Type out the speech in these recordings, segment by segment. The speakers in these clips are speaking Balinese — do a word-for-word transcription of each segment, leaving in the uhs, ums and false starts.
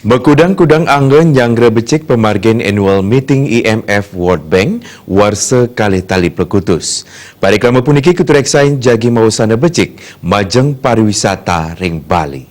Makudang-kudang angga nyanggra becik pamargin annual meeting I M F World Bank warsa kalih tali plekutus. Parikrama puniki katureksain jagi mawasana becik majeng pariwisata ring Bali.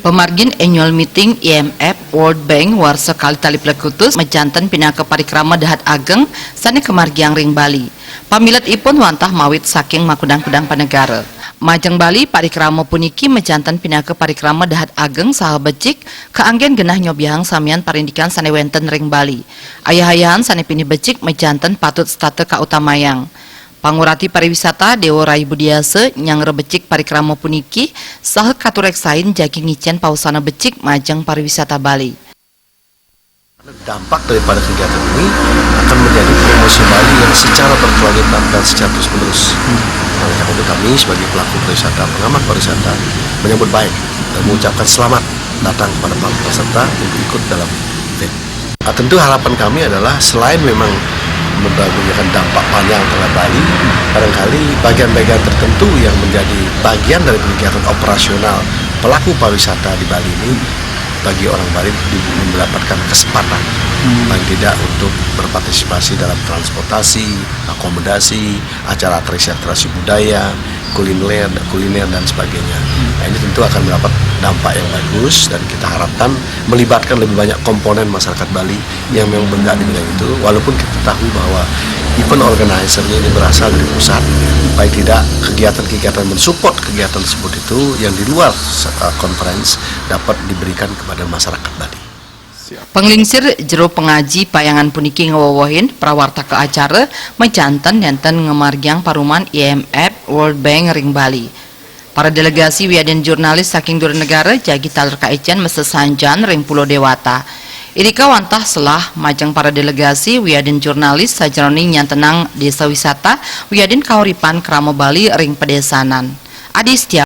Pamargin annual meeting I M F World Bank warsa kalih tali plekutus majanten pinaka parikrama dahat ageng sane kamargiang ring Bali. Pamiletipun wantah mawit saking makudang-kudang panegara. Majeng Bali, parikrama puniki majanten pinaka parikrama dahat ageng saha becik, kaanggen genah nyobiahang samian parindikan sane wenten ring Bali. Ayah-ayahan sane pinih becik majanten patut setata kautamayang. Pangurati pariwisata Dewa Rai Budiasa nyanggra becik parikrama puniki saha katureksain jagi ngicen pawasana becik majeng pariwisata Bali. Dampak daripada kegiatan ini akan menjadi promosi Bali yang secara berkelanjutan dan secara terus-menerus. Oleh karena itu, kami sebagai pelaku pariwisata, pengamat pariwisata, menyambut baik dan mengucapkan selamat datang kepada para peserta untuk ikut dalam event. Ah, tentu harapan kami adalah selain memang memberikan dampak panjang terhadap Bali, barangkali bagian-bagian tertentu yang menjadi bagian dari kegiatan operasional pelaku pariwisata di Bali ini bagi orang Bali di- mendapatkan kesempatan paling tidak untuk berpartisipasi dalam transportasi, akomodasi, acara atraksi-atraksi budaya, kuliner, kuliner dan sebagainya. Nah, ini tentu akan mendapat dampak yang bagus dan kita harapkan melibatkan lebih banyak komponen masyarakat Bali yang memang bergerak di bidang itu. Walaupun kita tahu bahwa event organizer-nya ini berasal dari pusat, paling tidak kegiatan-kegiatan mensupport kegiatan tersebut itu yang di luar uh, conference dapat diberikan kepada masyarakat Bali. Panglingsir jero pangaji payangan puniki ngwewehin prawartaka acara majanten nenten ngamargiang paruman I M F World Bank ring Bali. Para delegasi wiadin jurnalis saking dura negara jagi taler kaicen masesanjan ring Pulo Dewata. Irika wantah selah majeng para delegasi wiadin jurnalis sajeroning nyantenang desa wisata wiadin kauripan krama Bali ring pedesanan. Adi Setia